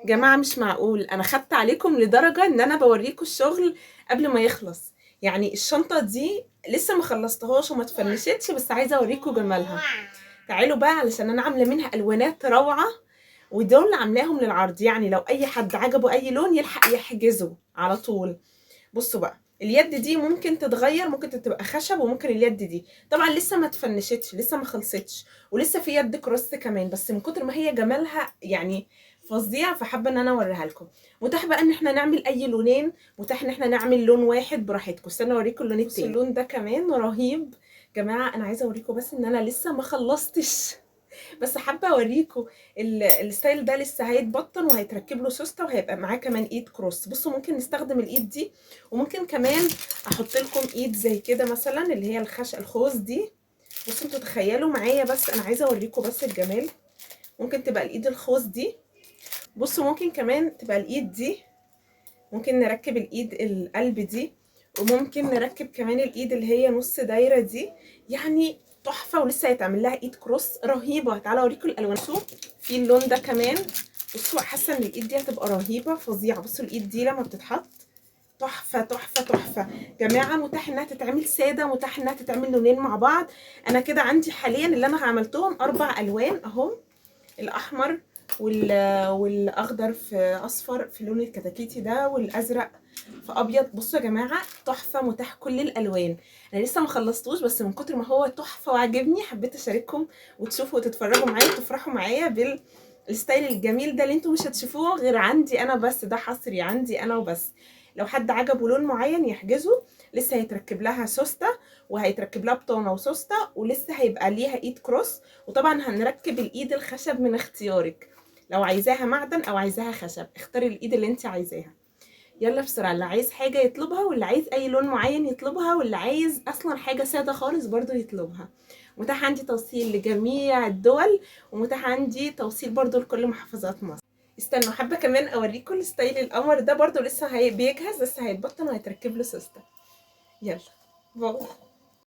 جماعة مش معقول، انا خدت عليكم لدرجة ان انا بوريكم الشغل قبل ما يخلص. يعني الشنطة دي لسه ما خلصتهاش وما اتفنشتش، بس عايزة اوريكم جمالها. تعالوا بقى علشان انا عاملة منها الوانات روعة، ودول عاملاهم للعرض، يعني لو اي حد عجبه اي لون يلحق يحجزه على طول. بصوا بقى، اليد دي ممكن تتغير، ممكن تبقى خشب، وممكن اليد دي طبعا لسه ما اتفنشتش، لسه ما خلصتش، ولسه في يد cross كمان، بس من كتر ما هي جمالها يعني فظيع، فحابه ان انا اوريها لكم. متاح بقى ان احنا نعمل اي لونين، متاح ان احنا نعمل لون واحد براحتكم. استنوا اوريكم اللون التاني. اللون ده كمان رهيب جماعة. انا عايزه اوريكم بس ان انا لسه ما خلصتش، بس حابة اوريكم ال style ده لسه هيتبطن وهيتركب له سوسته، وهيبقى معاه كمان ايد cross. بصوا ممكن نستخدم الايد دي، وممكن كمان احط لكم ايد زي كده مثلا، اللي هي الخوص دي. بصوا انتوا تخيلوا معايا، بس انا عايزه اوريكم بس الجمال. ممكن تبقى الايد الخوص دي، بصوا ممكن كمان تبقى الايد دي، ممكن نركب الايد القلب دي، وممكن نركب كمان الايد اللي هي نص دايرة دي. يعني تحفة، ولسه هيتعمل لها ايد cross رهيبة. تعالوا اوريكم الالوان. بصوا في اللون ده كمان، بصوا حاسه ان الايد دي هتبقى رهيبة فظيعة. بصوا الايد دي لما بتتحط تحفة تحفة تحفة جماعة. متاح انها تتعمل ساده، متاح انها تتعمل لونين مع بعض. انا كده عندي حاليا اللي انا عملتهم 4 الوان اهم، الاحمر والاخضر في اصفر في لون الكتاكيتي ده، والازرق في ابيض. بصوا يا جماعة تحفة، متاح كل الالوان. انا لسه ما خلصتوش، بس من كتر ما هو تحفة وعجبني حبيت اشارككم وتشوفوا وتتفرجوا معايا وتفرحوا معايا بال style الجميل ده اللي انتوا مش هتشوفوه غير عندي انا بس، ده حصري عندي انا وبس. لو حد عجبه لون معين يحجزه، لسه هيتركب لها سوسته، وهيتركب لها بطانه وسوسته، ولسه هيبقى ليها ايد cross، وطبعا هنركب الايد الخشب من اختيارك، لو عايزاها معدن او عايزاها خشب اختاري الايد اللي انت عايزاها. يلا بسرعة، اللي عايز حاجة يطلبها، واللي عايز اي لون معين يطلبها، واللي عايز اصلا حاجة ساده خالص برضو يطلبها. متاح عندي توصيل لجميع الدول، ومتاح عندي توصيل برضو لكل محافظات مصر. استنوا حابة كمان اوريكم ال style القمر ده، برضو لسه بيجهز، لسه هيتبطن وهيتركب له سوسته. يلا bye.